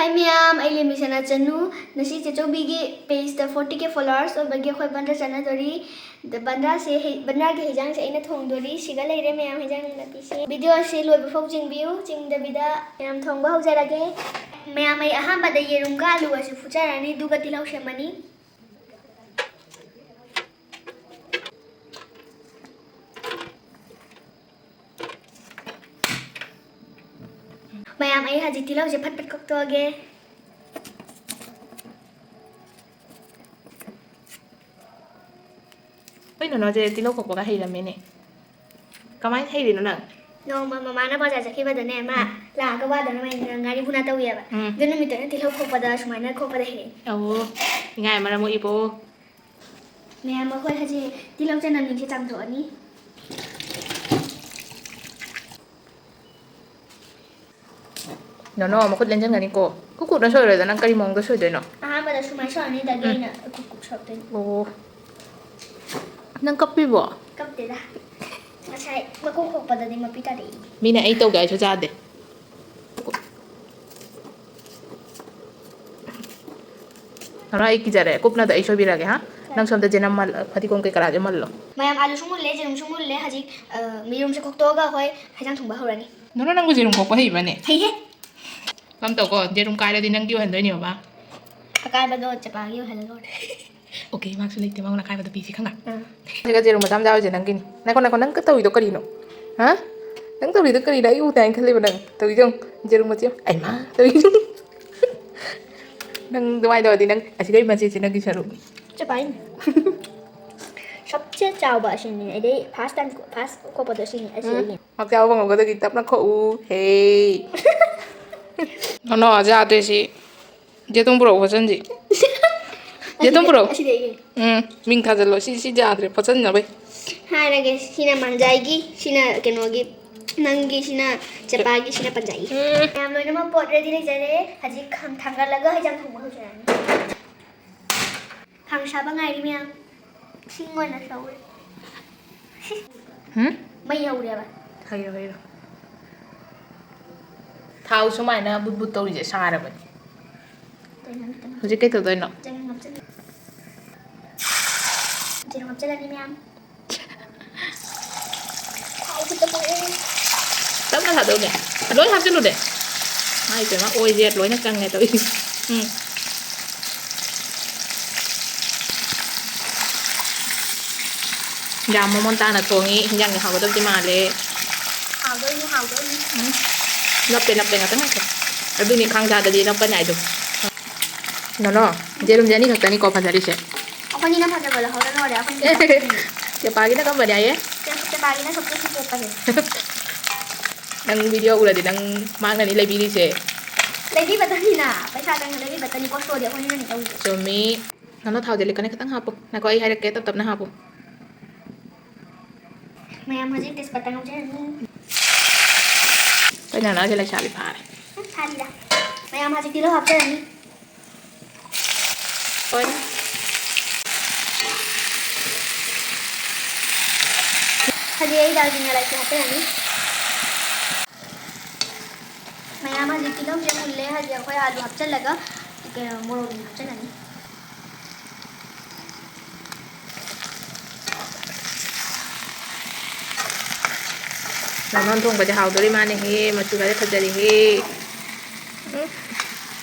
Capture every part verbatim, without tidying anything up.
Hi ꯃꯌꯥꯝ, ꯑꯩ ꯂꯦꯝꯕꯤ ꯁꯅꯥꯆꯅꯨ꯫ ꯉꯁꯤ ꯆꯦꯆꯧꯕꯤꯒꯤ page ꯇ forty K followers ꯑꯣꯏꯕꯒꯤ ꯑꯩꯈꯣꯏ ꯕꯟꯗ꯭ꯔ ꯆꯠꯅꯗꯣꯔꯤ꯫ ꯑꯗ ꯕꯟꯗ꯭ꯔꯥꯁꯦ ꯍꯩ-, ꯕꯟꯗ꯭ꯔꯥꯒꯤ ꯍꯩꯖꯥꯡꯁꯦ ꯑꯩꯅ ꯊꯣꯡꯗꯣꯔꯤ꯫ ꯁꯤꯒ ꯂꯩꯔꯦ ꯃꯌꯥꯝ ꯍꯩꯖꯥꯡ ꯅꯥꯄꯤꯁꯦ꯫ Video ꯑꯁꯤ ꯂꯣꯏꯕ ꯐꯥꯎ ꯆꯤꯡꯕꯤꯌꯨ꯫ ꯆꯤꯡꯗꯕꯤꯗ ꯃꯌꯥꯝ ꯊꯣꯡꯕ ꯍꯧꯖꯔꯒꯦ꯫ ꯃꯌꯥꯝ, ꯑꯩ ꯑꯍꯥꯟꯕꯗ ꯌꯦꯔꯨꯝꯒ ꯑꯂꯨꯒꯁꯨ ꯐꯨꯠꯆꯔꯅꯤ, ꯑꯗꯨꯒ ꯇꯤꯜꯍꯧ ꯁꯦꯝꯃꯅꯤ꯫ ꯃꯌꯥꯝ, ꯑꯩ ꯍꯧꯖꯤꯛ ꯇꯤꯜꯍꯧꯁꯦ ꯐꯠ ꯐꯠ ꯀꯛꯊꯣꯛꯑꯒꯦ꯫ ꯑꯩꯈꯣꯏ ꯅꯅꯥꯎꯁꯦ ꯇꯤꯜꯍꯧ ꯈꯣꯛꯄꯒ ꯍꯩꯔꯝꯃꯦꯅꯦ꯫ ꯀꯃꯥꯏꯅ ꯍꯩꯔꯤꯅꯣ ꯅꯪ? ꯅꯣꯡꯃ ꯃꯃꯥꯅ ꯕꯖꯥꯔ ꯆꯠꯈꯤꯕꯗꯅꯦ, ꯃꯥ ꯎꯝ꯫ ꯂꯥꯛꯑꯒ ꯋꯥꯗꯅꯕ ꯑꯩꯅ ꯉꯥꯔꯤ ꯐꯨꯅ ꯇꯧꯋꯦꯕ꯫ ꯎꯝ꯫ ꯑꯗꯨ ꯅꯨꯃꯤꯠꯇꯨꯅ ꯇꯤꯜꯍꯧ ꯈꯣꯛꯄꯗ ꯁꯨꯃꯥꯏꯅ ꯈꯣꯛꯄꯗ ꯍꯩꯔꯛꯏ꯫ ꯑꯣ, ꯅꯤꯡꯉꯥꯏ ꯃꯔꯝ ꯃꯣꯛꯏꯕꯣ꯫ ꯃꯌꯥꯝ, ꯑꯩꯈꯣꯏ ꯍꯧꯖꯤꯛ ꯇꯤꯜꯍꯧ ꯆꯅꯝꯁꯤꯡꯁꯦ ꯆꯥꯝꯊꯣꯛꯑꯅꯤ꯫ ꯅꯣꯅꯣ, ꯃꯈꯨꯠ ꯂꯦꯡꯁꯤꯟꯒꯅꯤꯀꯣ꯫ ꯀꯨꯞ ꯀꯨꯞꯅ ꯁꯣꯏꯔꯣꯏꯗ, ꯅꯪ ꯀꯔꯤ ꯃꯑꯣꯡꯗ ꯁꯣꯏꯗꯣꯏꯅꯣ? ꯑꯍꯥꯟꯕꯗ ꯁꯨꯃꯥꯏꯅ ꯁꯣꯏꯔꯅꯤ, ꯑꯗꯒꯤ ꯎꯝ꯫ ꯑꯩꯅ ꯀꯨꯞ ꯀꯨꯞ ꯁꯣꯏꯔꯛꯇꯣꯏꯅꯤ꯫ ꯑꯣ꯫ ꯅꯪ ꯀꯞꯄꯤꯕꯣ? ꯀꯞꯇꯦꯗ꯫ ꯉꯁꯥꯏ ꯃꯀꯨ ꯈꯣꯛꯄꯗꯗꯤ ꯃꯄꯤ ꯇꯥꯔꯛꯏ꯫ ꯃꯤꯅ ꯑꯩ ꯇꯧꯒꯦ ꯍꯥꯏꯁꯨ ꯆꯥꯗꯦ꯫ ꯅꯣꯅꯣ, ꯑꯩ ꯀꯤꯖꯔꯦ꯫ ꯀꯨꯞꯅꯗ ꯑꯩ ꯁꯣꯏꯕꯤꯔꯒꯦ, ꯍꯥ? ꯅꯪ ꯁꯣꯝꯗ ꯖꯦꯅꯝ ꯃꯜ-, ꯐꯗꯤꯒꯣꯝ ꯀꯩꯀꯔꯥꯁꯦ ꯃꯜꯂꯣ꯫ ꯃꯌꯥꯝ, ꯑꯥꯂꯨꯁꯨ ꯃꯨꯜꯂꯦ, ꯌꯦꯔꯨꯝꯁꯨ ꯃꯨꯜꯂꯦ꯫ ꯍꯧꯖꯤꯛ, ꯑ, ꯌꯦꯔꯨꯝꯁꯦ ꯈꯣꯛꯇꯣꯛꯑꯒ ꯑꯩꯈꯣꯏ ꯍꯩꯖꯥꯡ ꯊꯣꯡꯕ ꯍꯧꯔꯅꯤ꯫ ꯅꯣꯅꯣ, ꯅꯪꯕꯨ ꯌꯦꯔꯨꯝ ꯈꯣꯛꯄ ꯍꯩꯕ꯭ꯔꯅꯦ? ꯍꯩꯌꯦ꯫ ꯀꯝ ꯇꯧꯀꯣ, ꯌꯦꯔꯨꯝ ꯀꯥꯏꯔꯗꯤ ꯅꯪꯒꯤ ꯑꯣꯏꯍꯟꯗꯣꯏꯅꯦ, ꯕꯕꯥ꯫ ꯑꯀꯥꯏꯕꯗꯣ ꯆꯦꯄꯥꯒꯤ ꯑꯣꯏꯍꯜꯂ ꯂꯣꯏꯔꯦ꯫ ꯑꯣꯀꯦ, ꯃꯥꯛꯁꯨ ꯂꯩꯇꯦ, ꯃꯉꯣꯟꯗ ꯑꯀꯥꯏꯕꯗꯣ ꯄꯤꯁꯤ ꯈꯪꯉ? ꯑꯥ꯫ ꯁꯤꯒ ꯌꯦꯔꯨꯝ ꯃꯆꯥ ꯃꯆꯥ ꯑꯣꯏꯁꯦ ꯅꯪꯒꯤꯅꯤ꯫ ꯅꯥꯏꯈꯣ, ꯅꯥꯏꯈꯣ, ꯅꯪ ꯇꯧꯔꯤꯗꯣ ꯀꯔꯤꯅꯣ? ꯍꯥ? ꯅꯪ ꯇꯧꯔꯤꯗꯣ ꯀꯔꯤꯅꯣ? ꯑꯩ ꯎꯗꯦ ꯍꯥꯏꯅ ꯈꯜꯂꯤꯕ ꯅꯪ? ꯇꯧꯔꯤꯗꯣ ꯌꯦꯡꯉꯨ, ꯌꯦꯔꯨꯝ ꯃꯆꯦꯠ ꯑꯃ꯫ ꯑꯩꯃꯥ, ꯇꯧꯔꯤꯗꯣ꯫ ꯅꯪ ꯑꯗꯨꯃꯥꯏꯅ ꯇꯧꯔꯗꯤ ꯅꯪ ꯑꯁꯤꯗꯩ ꯃꯆꯦꯠꯁꯤ ꯅꯪꯒꯤ ꯁꯔꯨꯛꯅꯤ꯫ ꯆꯦꯄꯥꯏꯅꯤ꯫ ꯁꯞꯁꯦ ꯆꯥꯎꯕ ꯑꯁꯤꯅꯤ꯫ ꯑꯗꯩ first time, first ꯈꯣꯛꯄꯗꯣ ꯑꯁꯤꯅꯤ, ꯑꯁꯤ ꯎꯝ꯫ ꯑꯩꯒꯤ꯫ ꯃꯥꯛ ꯆꯥꯕ ꯐꯪꯍꯧꯒꯗꯕꯒꯤ ꯇꯞꯅ ꯈꯣꯛꯎ꯫ ꯍꯦ꯫ ꯅꯣꯅꯣ, ꯌꯥꯗ꯭ꯔꯦ ꯁꯤ꯫ ꯌꯦꯇꯨꯝ ꯄꯨꯔꯛꯑꯣ, ꯐꯣꯠꯆꯟꯁꯤ꯫ ꯌꯦꯇꯨꯝ ꯄꯨꯔꯛꯑꯣ꯫ ꯑꯁꯤꯗꯤ ꯑꯩꯒꯤꯅꯤ꯫ ꯎꯝ, ꯃꯤꯡ ꯊꯥꯖꯜꯂꯣ꯫ ꯁꯤ, ꯁꯤ ꯌꯥꯗ꯭ꯔꯦ, ꯐꯣꯠꯆꯟꯅꯕꯩ꯫ ꯍꯥꯏꯔꯒꯦ, ꯁꯤꯅ ꯃꯥꯡꯖꯥꯏꯒꯤ, ꯁꯤꯅ ꯀꯩꯅꯣꯒꯤ, ꯅꯪꯒꯤ, ꯁꯤꯅ ꯆꯦꯄꯥꯒꯤ, ꯁꯤꯅ ꯄꯟꯖꯥꯏꯒꯤ꯫ ꯎꯝ꯫ ꯃꯌꯥꯝ ꯂꯣꯏꯅꯃꯛ ꯄꯣꯠ ready ꯂꯩꯖꯔꯦ꯫ ꯍꯧꯖꯤꯛ ꯈꯥꯡ ꯊꯥꯡꯒꯠꯂꯒ ꯍꯩꯖꯥꯡ ꯊꯣꯡꯕ ꯍꯧꯖꯔꯅꯤ꯫ ꯈꯥꯡ ꯁꯥꯕ ꯉꯥꯏꯔꯤ ꯃꯌꯥꯝ꯫ ꯏꯁꯤꯡ ꯑꯣꯏꯅ ꯁꯧꯔꯦ꯫ ꯍꯨꯝ? ꯃꯩ ꯍꯧꯔꯦꯕ꯫ ꯍꯩꯔꯣ, ꯍꯩꯔꯣ꯫ ꯊꯥꯎ ꯁꯨꯃꯥꯏꯅ ꯕꯨꯠ ꯕꯨꯠ ꯇꯧꯔꯤꯁꯦ ꯁꯥꯔꯕꯅꯤ꯫ ꯍꯧꯖꯤꯛ ꯀꯩ ꯇꯧꯗꯣꯏꯅꯣ? ꯆꯦꯔꯪ ꯍꯥꯞꯆꯤꯜꯂꯤ꯫ ꯆꯦꯔꯪ ꯍꯥꯞꯆꯤꯜꯂꯅꯤ ꯃꯌꯥꯝ꯫ ꯊꯥꯎ ꯈꯨꯠꯇ ꯄꯣꯛꯑꯦ꯫ ꯇꯞꯅ ꯊꯥꯗꯧꯅꯦ꯫ ꯂꯣꯏ ꯍꯥꯞꯆꯤꯜꯂꯨꯅꯦ꯫ ꯃꯥꯏ ꯄꯦꯝꯃ, ꯑꯣꯏꯁꯦ ꯂꯣꯏꯅ ꯀꯪꯉꯦ ꯇꯧꯏ꯫ ꯎꯝ꯫ ꯌꯥꯝ ꯃꯃꯣꯟ ꯇꯥꯅ ꯊꯣꯡꯉꯤ꯫ ꯍꯤꯟꯖꯥꯡꯗꯤ ꯍꯥꯎꯒꯗꯕꯗꯤ ꯃꯥꯜꯂꯦ꯫ ꯍꯥꯎꯗꯣꯏꯅꯤ, ꯍꯥꯎꯗꯣꯏꯅꯤ꯫ ꯎꯝ꯫ ꯅꯞꯄꯦ, ꯅꯞꯄꯦ꯫ ꯉꯥꯛꯇꯪ ꯉꯥꯏꯈꯣ꯫ ꯑꯗꯨꯅꯤ, ꯈꯥꯡꯖꯥꯗꯗꯤ ꯅꯞꯀꯅꯤ ꯍꯥꯏꯗꯣ꯫ ꯅꯣꯅꯣ, ꯌꯦꯔꯨꯝꯁꯦ ꯑꯅꯤ ꯈꯛꯇꯅꯤꯀꯣ ꯐꯖꯔꯤꯁꯦ꯫ ꯑꯩꯈꯣꯏꯅꯤꯅ ꯐꯖꯕ ꯂꯧꯍꯧꯔ ꯂꯣꯏꯔꯦ꯫ ꯑꯩꯈꯣꯏꯅꯤ ꯆꯦꯄꯥꯒꯤꯅ ꯀꯝꯕꯅꯦ ꯍꯥꯏꯌꯦ? ꯆꯦ-, ꯆꯦꯄꯥꯒꯤꯅ ꯁꯨꯛꯆꯦꯁꯨ ꯆꯦꯞꯄꯁꯦ꯫ ꯅꯪ video ꯎꯔꯗꯤ ꯅꯪ ꯃꯥꯡꯅꯅꯤ ꯂꯩꯕꯤꯔꯤꯁꯦ꯫ ꯂꯩꯕꯤꯕꯇꯅꯤꯅ, ꯄꯩꯁꯥ ꯆꯪꯅ ꯂꯩꯕꯤꯕꯇꯅꯤ, ꯀꯣꯁꯇꯣꯗꯤ ꯑꯩꯈꯣꯏꯅꯤꯅꯅꯤ ꯇꯧꯔꯤꯁꯦ꯫ ꯆꯨꯝꯃꯤ꯫ ꯅꯪꯅ ꯊꯥꯎꯁꯦ ꯂꯤꯛꯀꯅꯤ ꯈꯤꯇꯪ ꯍꯥꯞꯄꯣ꯫ ꯉꯥꯏꯈꯣ, ꯑꯩ ꯍꯥꯏꯔꯛꯀꯦ, ꯇꯞ ꯇꯞꯅ ꯍꯥꯞꯄꯣ꯫ ꯃꯌꯥꯝ ꯍꯧꯖꯤꯛ ꯇꯦꯖꯄꯇꯥ ꯉꯧꯖꯔꯅꯤ꯫ ꯑꯩꯈꯣꯏ ꯅꯅꯥꯎꯁꯦ ꯂꯩꯁꯥꯕꯤ ꯐꯥꯔꯦ꯫ ꯎꯝ, ꯐꯥꯔꯤꯗ꯫ ꯃꯌꯥꯝ ꯍꯧꯖꯤꯛ ꯇꯤꯜꯍꯧ ꯍꯥꯞꯆꯔꯅꯤ꯫ ꯍꯣꯏ꯫ ꯍꯧꯖꯤꯛ ꯑꯩ ꯗꯥꯜꯆꯤꯅꯤ ꯏꯂꯥꯏꯆꯤ ꯍꯥꯞꯆꯔꯅꯤ꯫ ꯃꯌꯥꯝ ꯍꯧꯖꯤꯛ ꯇꯤꯜꯍꯧꯁꯦ ꯃꯨꯜꯂꯦ꯫ ꯍꯧꯖꯤꯛ ꯑꯩꯈꯣꯏ ꯑꯥꯂꯨ ꯍꯥꯞꯆꯤꯜꯂꯒ ꯀꯩꯅꯣ ꯃꯣꯔꯣꯛ ꯑꯃꯨꯛ ꯍꯥꯞꯆꯤꯜꯂꯅꯤ꯫ ꯕꯥꯃꯣꯟ ꯊꯣꯡꯕꯗꯤ ꯍꯥꯎꯗꯣꯔꯤ ꯃꯥꯅꯦꯍꯦ, ꯃꯆꯨꯒꯁꯦ ꯐꯖꯔꯦꯍꯦ꯫ ꯎꯝ꯫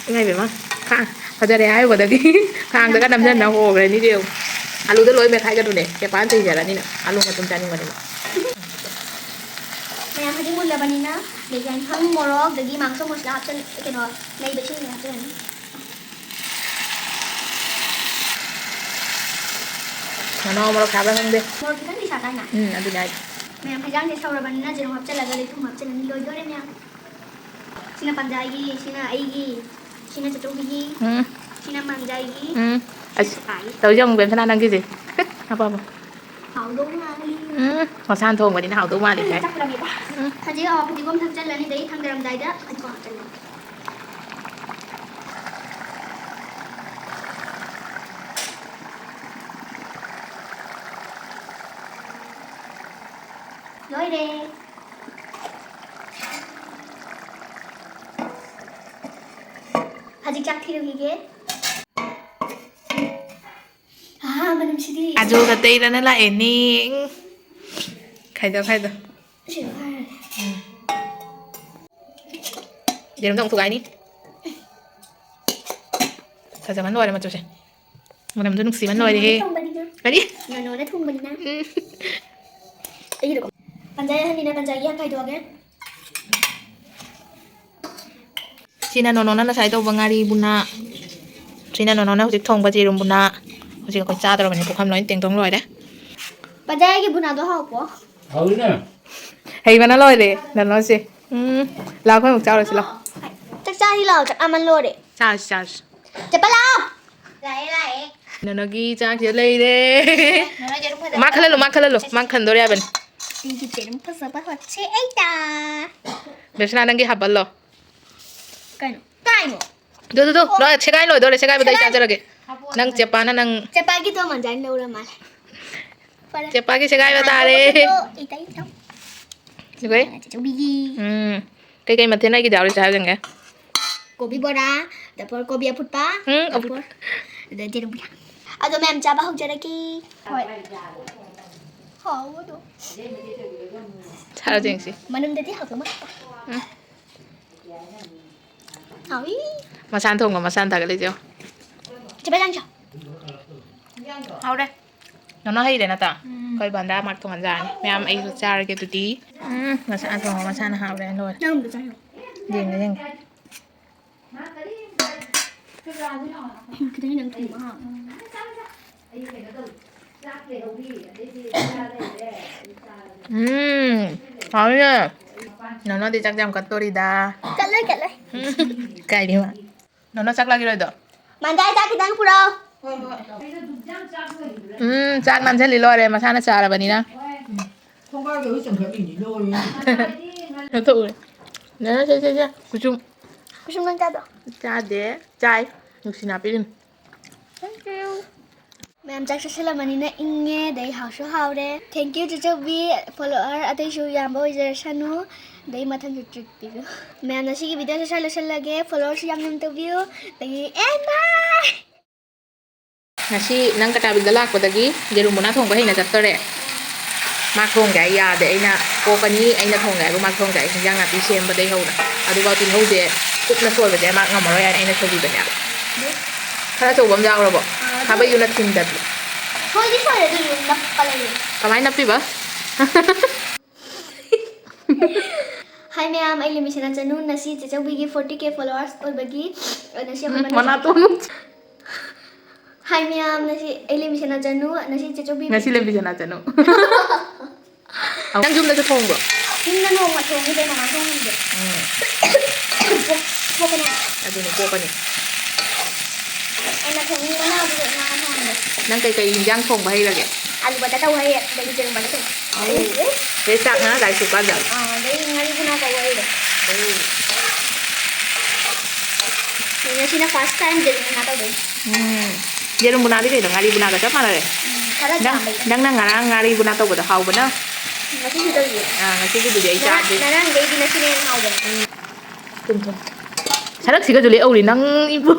ꯏꯃꯥꯏ ꯄꯦꯝꯃ, ꯈꯥ-, ꯐꯖꯔꯦ ꯍꯥꯏꯔꯨꯕꯗꯒꯤ ꯈꯥꯡꯗꯒ ꯅꯝꯖꯟꯅ ꯍꯣꯈ꯭ꯔꯦ꯫ ꯃꯤꯗꯤ ꯌꯦꯡꯉꯨ꯫ ꯑꯥꯂꯨꯗ ꯂꯣꯏ ꯃꯦꯠꯈꯥꯏꯒꯗꯨꯅꯦ꯫ ꯆꯦꯄꯥꯅ ꯊꯤꯡꯖꯔꯅꯤꯅ꯫ ꯑꯥꯂꯨ ꯃꯇꯨꯝ ꯆꯥꯅꯤꯡꯕꯅꯤꯅ꯫ ꯃꯌꯥꯝ ꯍꯧꯖꯤꯛ ꯃꯨꯜꯂꯕꯅꯤꯅ, ꯑꯗꯒꯤ ꯌꯥꯏꯉꯪ, ꯃꯣꯔꯣꯛ, ꯑꯗꯒꯤ ꯃꯥꯡꯁꯣ ꯃꯁꯂꯥ ꯍꯥꯞꯆꯤꯜ-, ꯀꯩꯅꯣ, ꯅꯩꯕ ꯏꯁꯤꯡ ꯍꯥꯞꯆꯤꯜꯂꯅꯤ꯫ ꯃꯅꯥꯎ ꯃꯔꯣꯛ ꯁꯥꯕ꯭ꯔꯥ ꯈꯪꯗꯦ꯫ ꯃꯣꯔꯣꯛ ꯈꯤꯇꯪꯗꯤ ꯁꯥꯗꯥꯏꯅꯦ? ꯎꯝ, ꯑꯗꯨꯅꯦ ꯍꯥꯏꯁꯦ꯫ ꯃꯌꯥꯝ ꯍꯦꯟꯖꯥꯡꯁꯦ ꯁꯧꯔꯕꯅꯤꯅ ꯖꯦꯔꯣ ꯍꯥꯞꯆꯤꯜꯂꯒ ꯑꯗꯩ ꯊꯨꯝ ꯍꯥꯞꯆꯤꯜꯂꯅꯤ꯫ ꯂꯣꯏꯗꯣꯔꯦ ꯃꯌꯥꯝ꯫ ꯁꯤꯅ ꯄꯥꯟꯖꯥꯏꯒꯤ, ꯁꯤꯅ ꯑꯩꯒꯤ, ꯁꯤꯅ ꯆꯦꯆꯧꯕꯤꯒꯤ, ꯎꯝ꯫ ꯁꯤꯅ ꯃꯥꯟꯖꯥꯏꯒꯤ, ꯎꯝ꯫ ꯁꯤꯅ ꯑꯁ, ꯆꯦꯄꯥꯒꯤ꯫ ꯇꯧꯔꯤꯁꯦ ꯌꯦꯡꯉꯨ, ꯕꯦꯝꯁꯅꯥ, ꯅꯪꯒꯤꯁꯦ꯫ ꯍꯥꯞꯄꯣ, ꯍꯥꯞꯄꯣ꯫ ꯍꯥꯎꯗꯧ ꯃꯥꯜꯂꯤ꯫ ꯎꯝ, ꯃꯁꯥꯅ ꯊꯣꯡꯕꯅꯤꯅ ꯍꯥꯎꯗꯧ ꯃꯥꯜꯂꯤ ꯀꯥꯏ꯫ ꯆꯥꯛ ꯄꯨꯔꯝꯃꯦꯕ꯫ ꯎꯝ꯫ ꯍꯧꯖꯤꯛ, ꯑ, ꯐꯗꯤꯒꯣꯝ ꯊꯥꯛꯆꯜꯂꯅꯤ, ꯑꯗꯩ ꯊꯥꯡꯗꯔꯝꯗꯥꯏꯗ ꯐꯗꯤꯒꯣꯝ ꯍꯥꯞꯆꯜꯂꯅꯤ꯫ ꯂꯣꯏꯔꯦ꯫ ꯍꯧꯖꯤꯛ ꯆꯥꯛ ꯊꯤꯔꯨꯈꯤꯒꯦ꯫ ꯑꯍꯥ, ꯃꯅꯝꯁꯤꯗꯤ꯫ ꯑꯖꯣꯒ ꯇꯩꯔꯅ ꯂꯥꯛꯑꯦꯅꯦ꯫ ꯎꯝ꯫ ꯈꯥꯏꯗꯣꯛ, ꯈꯥꯏꯗꯣꯛ꯫ ꯁꯤ ꯐꯔꯦ꯫ ꯎꯝ꯫ ꯌꯦꯔꯨꯝꯗꯣ ꯑꯃꯨꯛ ꯊꯨꯒꯥꯏꯅꯤ꯫ ꯐꯖꯃꯟ ꯂꯣꯏꯔꯦ ꯃꯆꯨꯁꯦ꯫ ꯃꯅꯝꯗꯣ ꯅꯨꯡꯁꯤꯃꯟ ꯂꯣꯏꯔꯦꯍꯦ꯫ ꯅꯣꯅꯣꯅ ꯊꯣꯡꯕꯅꯤꯅ꯫ ꯀꯔꯤ? ꯅꯣꯅꯣꯅ ꯊꯣꯡꯕꯅꯤꯅ꯫ ꯎꯝ꯫ ꯑꯩꯒꯤꯗꯣ ꯄꯟꯖꯥꯏ ꯑꯍꯟꯅꯤꯅ ꯄꯟꯖꯥꯏꯒꯤ ꯌꯥꯝ ꯈꯥꯏꯗꯣꯛꯑꯒꯦ꯫ ꯁꯤꯅ ꯅꯣꯅꯣꯅ ꯉꯁꯥꯏ ꯇꯧꯕ ꯉꯥꯔꯤ ꯕꯨꯅꯥ꯫ ꯁꯤꯅ ꯅꯣꯅꯣꯅ ꯍꯧꯖꯤꯛ ꯊꯣꯡꯕ ꯖꯤꯔꯨꯝ ꯕꯨꯅꯥ꯫ ꯍꯧꯖꯤꯛ ꯑꯩꯈꯣꯏ ꯆꯥꯗꯧꯔꯕꯅꯤ, ꯄꯨꯈꯝ ꯂꯣꯏ ꯇꯦꯡꯊꯣꯛ ꯂꯣꯏꯔꯦ꯫ ꯄꯟꯖꯥꯏꯒꯤ ꯕꯨꯅꯥꯗꯣ ꯍꯥꯎꯕ꯭ꯔꯣ? ꯍꯥꯎꯋꯤꯅꯦ꯫ ꯍꯩꯕꯅ ꯂꯣꯏꯔꯦ ꯅꯣꯅꯣꯁꯦ꯫ ꯎꯝ, ꯂꯥꯎ, ꯑꯩꯈꯣꯏ ꯑꯃꯨꯛ ꯆꯥꯎꯔꯁꯤ ꯂꯥꯎ꯫ ꯆꯥꯛ ꯆꯥꯁꯤ ꯂꯥꯎ, ꯆꯥꯛ ꯂꯥꯝꯃꯟ ꯂꯣꯏꯔꯦ꯫ ꯆꯥꯔꯁꯤ, ꯆꯥꯔꯁꯤ꯫ ꯆꯦꯄꯥ ꯂꯥꯛꯑꯣ꯫ ꯂꯥꯛꯑꯦ, ꯂꯥꯛꯑꯦ꯫ ꯅꯣꯅꯣꯒꯤ ꯆꯥꯛꯁꯤꯗ ꯂꯩꯔꯦ꯫ ꯅꯣꯅꯣ ꯌꯦꯔꯨꯝ ꯐꯖꯕ ꯃꯥ ꯈꯜꯍꯜꯂꯨ, ꯃꯥ ꯈꯜꯍꯜꯂꯨ, ꯃꯥ ꯈꯟꯗꯣꯔꯦ ꯍꯥꯏꯕꯅꯤ꯫ ꯑꯩꯒꯤ ꯌꯦꯔꯨꯝ ꯐꯖꯕ ꯍꯣꯠꯁꯦ ꯑꯩꯇ꯫ ꯕꯦꯁꯅꯥ, ꯅꯪꯒꯤ ꯍꯥꯞꯄꯜꯂꯣ꯫ ꯀꯩꯅꯣ? ꯀꯥꯏꯅꯣ? ꯗꯨ, ꯗꯨ, ꯗꯨ, ꯑꯣ꯫ ꯂꯣꯏ ꯁꯦꯒꯥꯏ ꯂꯣꯏꯗꯧꯔꯦ, ꯁꯦꯒꯥꯏꯕꯗ ꯑꯩ ꯁꯦꯒꯥꯏ-, ꯆꯥꯖꯔꯒꯦ꯫ ꯅꯪ ꯆꯦꯄꯥꯅ ꯅꯪ ꯆꯦꯄꯥꯒꯤꯗꯣ ꯃꯟꯖꯥꯏꯅ ꯂꯧꯔ ꯃꯥꯜꯂꯦ꯫ ꯐꯔꯦ꯫ ꯆꯦꯄꯥꯒꯤ ꯁꯦꯒꯥꯏꯕ ꯇꯥꯔꯦ꯫ ꯏꯇꯥ, ꯏꯇꯥ꯫ ꯁꯤꯈꯣꯏ? ꯆꯦꯆꯧꯕꯤꯒꯤ꯫ ꯎꯝ꯫ ꯀꯩꯀꯩ ꯃꯊꯦꯜ ꯂꯩꯒꯦ ꯌꯥꯎꯔꯤ ꯆꯥ ꯌꯦꯡꯒꯦ꯫ ꯀꯣꯕꯤ ꯕꯣꯔꯥ, ꯗꯄꯣꯔ ꯀꯣꯕꯤ ꯑꯐꯨꯠꯄ, ꯎꯝ, ꯑꯐꯨꯠ- ꯗꯄꯣꯔ, ꯑꯗ ꯖꯦꯔꯨꯝ ꯕꯣꯔꯥ꯫ ꯑꯗꯣ ꯃꯌꯥꯝ ꯆꯥꯕ ꯍꯧꯖꯔꯒꯦ꯫ ꯍꯣꯏ꯫ ꯍꯥꯎꯕꯗꯣ꯫ ꯆꯥꯔꯁꯦ ꯌꯦꯡꯁꯤ꯫ ꯃꯅꯨꯡꯗꯗꯤ ꯍꯥꯎꯕ ꯃꯥꯜꯂꯦ꯫ ꯎꯝ꯫ ꯍꯥꯎꯏ꯫ ꯃꯁꯥꯅ ꯊꯣꯡꯕ ꯃꯁꯥꯅ ꯊꯥꯒꯠꯂꯤꯁꯦ ꯌꯦꯡꯉꯣ꯫ ꯆꯦ ꯕꯦꯂꯥꯡꯁꯣ꯫ ꯍꯥꯎꯔꯦ꯫ ꯅꯣꯅꯣ ꯍꯩꯔꯦ ꯅꯠꯇ꯭ꯔꯥ? ꯎꯝ꯫ ꯑꯩꯈꯣꯏ ꯕꯟꯗꯥ ꯃꯥꯛ ꯊꯣꯡꯍꯟꯖꯔꯅꯤ꯫ ꯃꯌꯥꯝ ꯑꯩꯁꯨ ꯆꯥꯔꯒꯦ ꯑꯗꯨꯗꯤ꯫ ꯎꯝ, ꯃꯁꯥꯅ ꯊꯣꯡꯕ ꯃꯁꯥꯅ ꯍꯥꯎꯔꯦ ꯂꯣꯏꯔꯦ꯫ ꯅꯪ ꯑꯝꯇ ꯆꯥꯌꯣ꯫ ꯌꯦꯡꯒꯦ, ꯌꯦꯡꯒꯦ꯫ ꯈꯤꯇꯪ ꯈꯤꯇꯪ ꯊꯣꯡꯕ ꯍꯥꯎ꯫ ꯎꯝ, ꯍꯥꯎꯅꯤꯅꯦ꯫ ꯅꯣꯅꯣꯗꯤ ꯆꯥꯛ ꯌꯥꯝ ꯀꯠꯇꯣꯔꯤꯗ꯫ ꯀꯠꯂꯣꯏ, ꯀꯠꯂꯣꯏ꯫ ꯀꯥꯏꯗꯩ ꯃꯥ? ꯅꯣꯅꯣ ꯆꯥꯛ ꯂꯥꯛꯈꯤꯔꯣꯏꯗꯣ? ꯃꯟꯗꯥꯏ ꯆꯥꯛ ꯈꯤꯇꯪ ꯄꯨꯔꯛꯑꯣ꯫ ꯎꯝ, ꯆꯥꯛ ꯅꯝꯁꯤꯜꯂꯤ ꯂꯣꯏꯔꯦ, ꯃꯁꯥꯅ ꯆꯥꯔꯕꯅꯤꯅ꯫ ꯊꯣꯡꯒꯥꯜꯗ ꯍꯧꯖꯤꯛ ꯆꯪꯈꯠꯂꯤꯅꯤ, ꯂꯣꯏꯔꯦ꯫ ꯅꯠꯇ ꯎꯔꯦ꯫ ꯅꯦ, ꯁꯦ, ꯁꯦ, ꯁꯦ, ꯀꯨꯁꯨꯝ꯫ ꯀꯨꯁꯨꯝ ꯅꯪ ꯆꯥꯗ꯭ꯔꯣ? ꯆꯥꯗꯦ꯫ ꯆꯥꯏ꯫ ꯅꯨꯡꯁꯤꯅ ꯄꯤꯔꯤꯝ꯫ Thank you꯫ ꯃꯌꯥꯝ ꯆꯥꯛ ꯆꯥꯁꯤꯜꯂꯝꯃꯅꯤꯅ ꯏꯪꯉꯦ, ꯑꯗꯩ ꯍꯥꯎꯁꯨ ꯍꯥꯎꯔꯦ꯫ Thank you ꯆꯦꯆꯧꯕꯤ, follower ꯑꯇꯩꯁꯨ ꯌꯥꯝꯕ ꯑꯣꯏꯖꯔꯁꯅꯨ, ꯑꯗꯩ ꯃꯊꯪꯁꯨ treat ꯄꯤꯕꯤꯌꯨ꯫ ꯃꯌꯥꯝ ꯉꯁꯤꯒꯤ video ꯁꯦ ꯁ꯭ꯋꯥꯏ ꯂꯣꯏꯁꯤꯜꯂꯒꯦ, followerꯁꯨ ꯌꯥꯝ ꯌꯥꯝ ꯇꯧꯕꯤꯌꯨ, ꯑꯗꯒꯤ and bye꯫ ꯉꯁꯤ ꯅꯪ ꯀꯇꯥꯕꯤꯜꯗ ꯂꯥꯛꯄꯗꯒꯤ ꯌꯦꯔꯨꯝ ꯃꯅꯥ ꯊꯣꯡꯕ ꯍꯩꯅ ꯆꯠꯇꯣꯔꯦ꯫ ꯃꯥ ꯊꯣꯡꯒꯦ ꯍꯥꯏ ꯌꯥꯗꯦ, ꯑꯩꯅ ꯀꯣꯛꯀꯅꯤ, ꯑꯩꯅ ꯊꯣꯡꯒꯦ ꯍꯥꯏꯕꯨ ꯃꯥ ꯊꯣꯡꯒꯦ ꯍꯥꯏ, ꯍꯤꯟꯖꯥꯡ ꯅꯥꯄꯤ ꯁꯦꯝꯕꯗꯩ ꯍꯧꯅ꯫ ꯑꯗꯨꯐꯥꯎ ꯇꯤꯜꯍꯧꯁꯦ ꯀꯨꯞꯅ ꯁꯣꯏꯕꯁꯦ ꯃꯥ ꯉꯝꯃꯔꯣꯏ ꯍꯥꯏꯅ ꯑꯩꯅ ꯁꯣꯏꯕꯤꯕꯅꯦꯕ꯫ ꯈꯔ ꯑꯆꯧꯕ ꯑꯃ ꯌꯥꯎꯔꯕꯣ? ꯑꯥ, ꯑꯗꯨ ꯈꯥꯕꯩꯗꯨꯅ ꯊꯤꯟꯗꯕꯤ꯫ ꯁꯣꯏꯗꯤ ꯁꯣꯏꯔꯦ, ꯑꯗꯨꯁꯨ ꯅꯞꯄ ꯂꯩꯔꯦ꯫ ꯀꯃꯥꯏꯅ ꯅꯞꯄꯤꯕ? Hi ꯃꯌꯥꯝ, ꯑꯩ ꯂꯦꯝꯕꯤꯁꯅꯥ ꯆꯅꯨ꯫ ꯉꯁꯤ ꯆꯦꯆꯧꯕꯤꯒꯤ forty K followers ꯑꯣꯏꯕꯒꯤ, ꯑ, ꯉꯁꯤ ꯑꯩꯈꯣꯏ ꯎꯝ, ꯃꯅꯥ ꯃꯅꯥ ꯇꯣꯟ꯫ Hi ꯃꯌꯥꯝ, ꯉꯁꯤ ꯑꯩ ꯂꯦꯝꯕꯤꯁꯅꯥ ꯆꯅꯨ꯫ ꯉꯁꯤ ꯆꯦꯆꯧꯕꯤ ꯉꯁꯤ ꯂꯦꯝꯕꯤꯁꯅꯥ ꯆꯅꯨ꯫ ꯅꯪ ꯌꯨꯝꯗꯁꯨ ꯊꯣꯡꯕ꯭ꯔꯣ? ꯌꯨꯝꯗ ꯅꯣꯡꯃ ꯊꯣꯡꯉꯤꯗ, ꯃꯃꯥ ꯊꯣꯡꯍꯟꯗꯦ꯫ ꯎꯝ꯫ ꯄꯣꯛ-, ꯄꯣꯛꯀꯅꯤ꯫ ꯑꯗꯨꯅꯤ, ꯄꯣꯛꯀꯅꯤ꯫ ꯑꯩꯅ ꯊꯣꯡꯅꯤꯡꯕꯅ ꯑꯗꯨꯒ ꯏꯃꯥꯅ ꯊꯣꯡꯍꯟꯗꯦ꯫ ꯅꯪ ꯀꯩꯀꯩ ꯏꯟꯖꯥꯡ ꯊꯣꯡꯕ ꯍꯩꯔꯒꯦ? ꯑꯥꯂꯨ ꯕꯇꯥ ꯇꯧ ꯍꯩꯌꯦ, ꯑꯗꯒꯤ ꯌꯦꯔꯨꯝ ꯕꯇꯥ ꯊꯣꯡꯕ꯫ ꯑꯧ꯫ ꯑꯗꯩ ꯆꯥꯛꯅ ꯂꯥꯏꯁꯨ ꯀꯥꯟꯗ? ꯑꯥ, ꯑꯗꯩ ꯉꯥꯔꯤ ꯎꯅꯥ ꯇꯧꯕ ꯍꯩꯔꯦ꯫ ꯑꯧ꯫ ꯑꯗꯩ ꯉꯁꯤꯅ first time ꯌꯦꯔꯨꯝ ꯎꯅꯥ ꯇꯧꯗꯣꯏꯅꯦ꯫ ꯎꯝ꯫ ꯌꯦꯔꯨꯝ ꯕꯨꯅꯥꯗꯤ ꯀꯩꯅꯣ? ꯉꯥꯔꯤ ꯕꯨꯅꯥꯒ ꯆꯞ ꯃꯥꯟꯅꯔꯦ꯫ ꯎꯝ, ꯈꯔ ꯅꯪ, ꯆꯥꯝꯕꯩ꯫ ꯅꯪꯅ ꯉꯔꯥꯡ ꯉꯥꯔꯤ ꯕꯨꯅꯥ ꯇꯧꯕꯗꯣ ꯍꯥꯎꯕꯅ? ꯉꯁꯤꯁꯨ ꯇꯧꯔꯤꯌꯦ꯫ ꯑꯥ, ꯉꯁꯤꯒꯤꯗꯨꯗꯤ ꯑꯩ ꯉꯔꯥꯡ, ꯆꯥꯗ꯭ꯔꯤ꯫ ꯉꯔꯥꯡꯗꯩꯗꯤ ꯉꯁꯤꯅ ꯍꯦꯟꯅ ꯍꯥꯎꯕꯅꯦ꯫ ꯎꯝ꯫ ꯊꯨꯝ, ꯊꯨꯝ꯫ ꯁꯔꯛꯁꯤꯒꯁꯨ ꯂꯦꯛꯍꯧꯔꯤ ꯅꯪ ꯏꯕꯨ꯫